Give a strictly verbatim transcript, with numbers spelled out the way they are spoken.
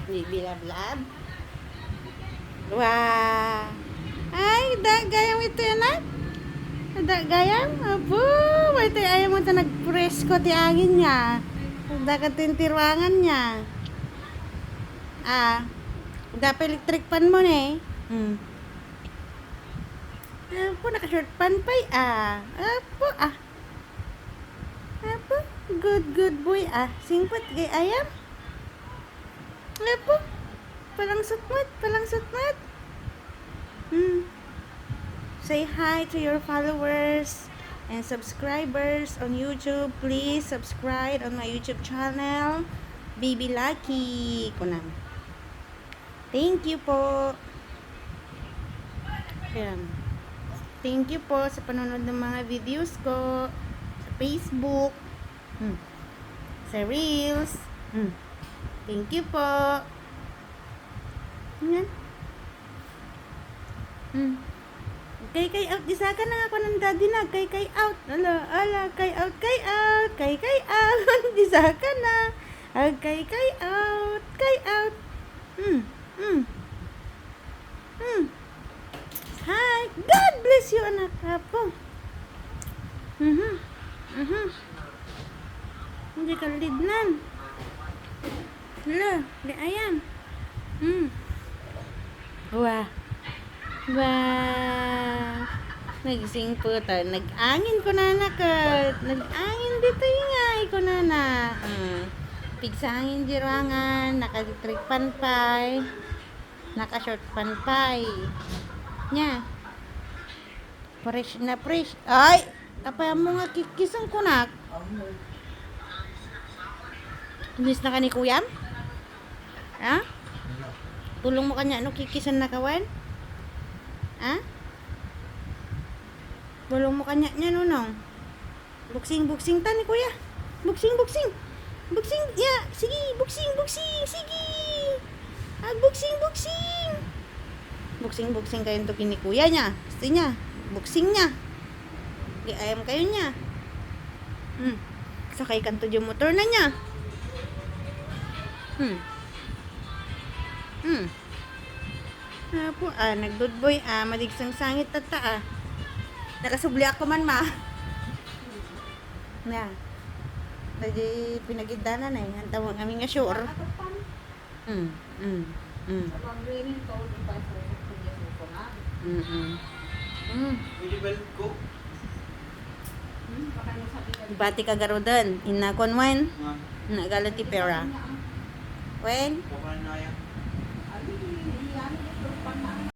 Bibilablab. Wow. Ay, da gayam iti anak. Da gayam. Apo, iti ayam ta nagpresko ti anginna. Da kadto ti ruanganna. Ah, da pa electric fan mo ne. Hmm. Apo, naka-short pant pay, ah. Apo, ah. Apo, good, good boy, ah. Singpet gayam. Apo, palangsot met, palangsot met. Hmm. Say hi to your followers and subscribers on YouTube. Please subscribe on my YouTube channel, Baby Lucky. Kunam. Thank you po. Ayan. Thank you po sa panonood ng mga videos ko sa Facebook. Hmm. Sa Reels. Hmm. Thank you po. Yan. Hmm. Kay, kay out, di sa ka na nga kunan daddy na, kay, kay out. Ala, ala, kay out, kay out, kay, kay out. Di sa ka na. Agkay, kay out, kay out. Hmm, hmm. Hmm. Hi. God bless you, anak. Apo. Mhm. Mhm. Hindi ka lidnan. Hala, di ayan. Hmm. Wah. Wah. Nagsingpet, ah. Nag-angin ko na, anak, ah. Nag-angin ditoy nga, iko na na. Hmm. Pigsangin di ruangan, naka-electric fan pay. Naka-short pant pay. Nya. Fresh na fresh. Ay! Apay mo nga kikisen kunak. Inis na ka ni kuyam? Ha? Tulong mo kanya no kikisen na kawan? Ha? Tulong mo kanya nya, Nunong? Buksing, buksing ta ni kuya. Buksing, buksing. Buksing, ya. Sige, buksing, buksing. Sige. Ah, buksing, buksing. Buksing, buksing kayo to kini kuya niya. Gusto niya. Buksing niya. Di ayam kayo niya. Hmm. Sakay kanto yung motor na niya. Hmm. Hmm. Apo, ah, nagdudboy, ah, madigsang sangit tatta, ah. Nakasubli ako man, ma. Na. Dagiti pinagiddanan, eh. Antawag amin nga sure. Mm, mm, mm. Mm, mm. Mm. Bati ka garuden, inna kon wen? Nagala ti pera. Wen?